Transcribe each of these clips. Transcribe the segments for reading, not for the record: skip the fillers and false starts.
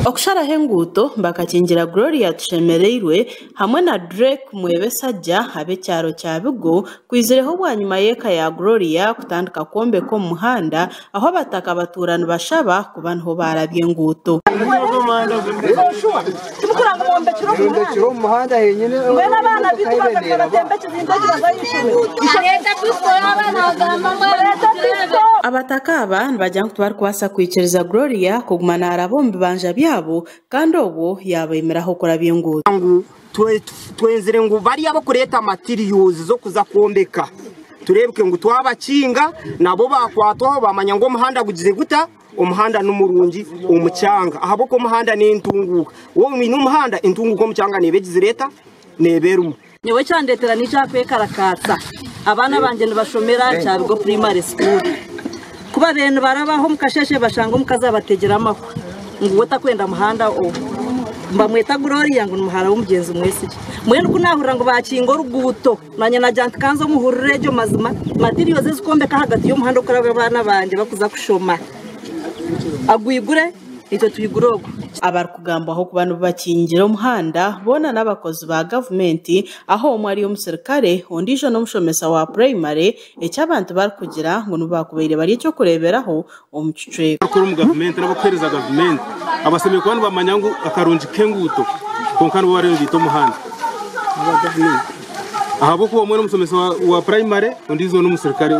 Okusharaho enguuto bakakingira Gloria Tushemereirwe hamwe na Drake Mwebesajja ab'ekyaro kya Bigo kwizireho bwanyima y'eka ya Gloria kutandika kwombeka omu muhanda ahu abataka batuura nibashaba kuba niho baarabya enguuto. Abataka aba nibagira ngu tibarikubaasa kwikiriza Gloria kuguma naaraba omu bibanja byabo kandi obwo yaabaimiraho kurabya enguuto. Ngu twenzire ngu bariya abarikureeta materials z'okuza kwombeka tureebeke ngu twabakinga nabo baakwatwaho baamanya ngu omuhanda gugize guta? Omuhanda nimurungi omu kyanga ahabw'okuba omuhanda n'entunguuka. Waaba oine omuhanda, entunguuka omu kyanga neeba egizire eta? Neeba erimu. Nyowe ekyandetera naija aha kwekarakaatsa. Abaana bangye nibashomera Kyabigo Primary School. Ku babaire nibarabaho omu kasheeshe bashanga omukazi abategire amahwa ngu we takwenda muhanda ogu. Nibamweta Gloria ngu ni muhara w'omugyenzi Mwesigye. Mbwenu ku naahurira ngu baakinga oruguuto naanye naagira nti ka nze omuhurire egyo mazima materials ezikwombeka ahagati y'omuhanda okuraba abaana bangye bakuza kushoma agwigure itwe twigure ogu. Abarikugambwaho kuba nibo bakingire omuhanda boona n'abakozi ba gavumenti ahu omwe ari omusirikare ondiijo n'omushomesa wa purayimare eki abantu barikugira ngu nibo baakubaire bari eky'okureeberaho omu kicweka. Abarikukora omu gavumenti n'abarikuheereza gavumenti abashemereire kuba nibamanya ngu akarungi k'enguuto kwonka nibo bariyo nibaita omuhanda. Ahabw'okuba omwe n'omushomesa wa purayimare ondiijo n'omusirikare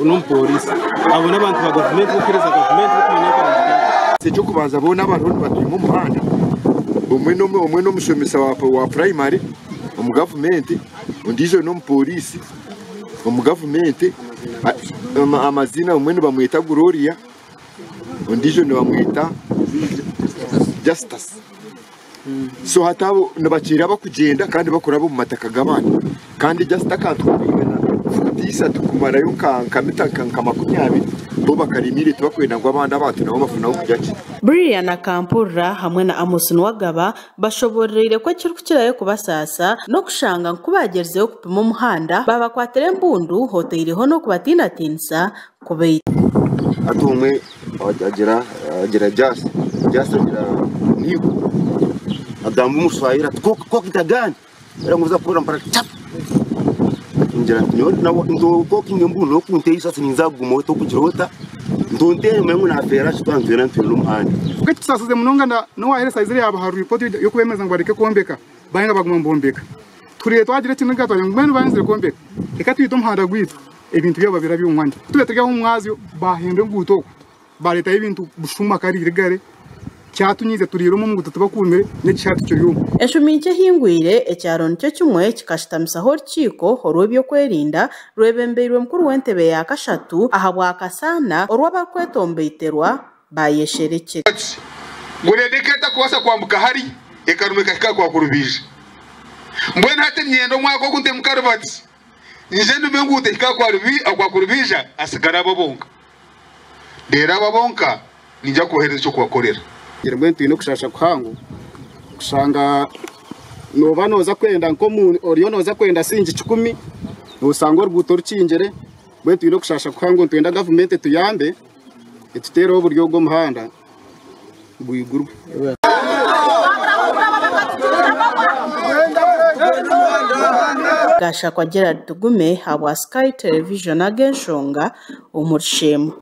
n'omupooriisi. Abo n'abantu ba gavumenti b'okuheereza gavumenti b'okumanya akarungi k'enguuto. Eky'okubanza boona abariho nibatwima omuhanda, omwe n'omushomesa wa purayimare omu gavumenti, ondiijo n'omupooriisi omu gavumenti, amaziina omwe nibamweta Gloria ondiijo nibamweta Justus. So hati abo nibakiira bakugyenda kandi bakuraba omu mataka g'abandi kandi just akantu karikwingana fuuti ishatu kumarayo nka mita nka 20 bo bakarimiire tibakwenda ngu abandi abantu nabo bafune ah'okurya gye. Brillian Akampurira hamwe na Amos Nuwagaba bashoboororeire ku ekirikukirayo kubasaasa n'okushanga ngu ku baagyerizeho kupima omuhanda baabakwatira embundu otaireho n'okubatiinatiinisa kubaita. Hati omwe agira agira Jasi, Jasi agira Niiko, agamba omushwahili ati koki gani? Era kukora mpora chap! Ngira nti nyowe nawe ntokokinga embundu nokunteera eisasi ninza kuguma otokugira ota ntonteere manye ngu nafeera ki twantwera ntwire n'omuhanda. Ekitusaasize munonga n'owaheeresa aizire yaabaha ripooti y'okubeemereza ngu bareke kwombeka bainga baguma nibombeka. Tuhuriire twagira ekiniga twagira ngu mbwenu baayenzire kwombeka reka twite omuhanda gwaitu ebintu byabo babirabye omu mwanya. Tube turi aho omu mwazyo baahindura enguuto okwo baareetayo ebintu bushuma kariire gare kyatunyiize turiire omu nguuto tibakuumire n'ekishaayi tikiri omu. Enshumi nkye ehingwire, ekyaro nikyo kimwe kikashutamisaho orukiiko orw'eby'okwerinda rwebembeirwe mukuru w'entebe ya kashatu ahabwa Kasaana orw'abarikwetomboiterwa baayesherekire. Ngu reero eka etakubaasa kwambuka hari, ekaruma ekahika aha kwa Kurubiija. Mbwenu hati niinyenda omwaka ogu ntemu karuvatisi, nyije ndume enguuto ehike aha kwa Kurubiija hasigare abo bonka. Reero abo bonka niinyija kubaheereza eky'okubakorera. Mbwenu twine okushasha kuhango kushanga nooba nooza kwenda nk'omuntu oriyo nooza kwenda siringi kikumi noshanga oruguuto rukingire mbwenu twine okushasha kuhango nitwenda gavumenti etuyambe etuteereho oburyo bw'omuhanda gwigurwe. Gashakwa Gerald Tugume ahabwa Sky Television ag'enshonga omuri Sheema.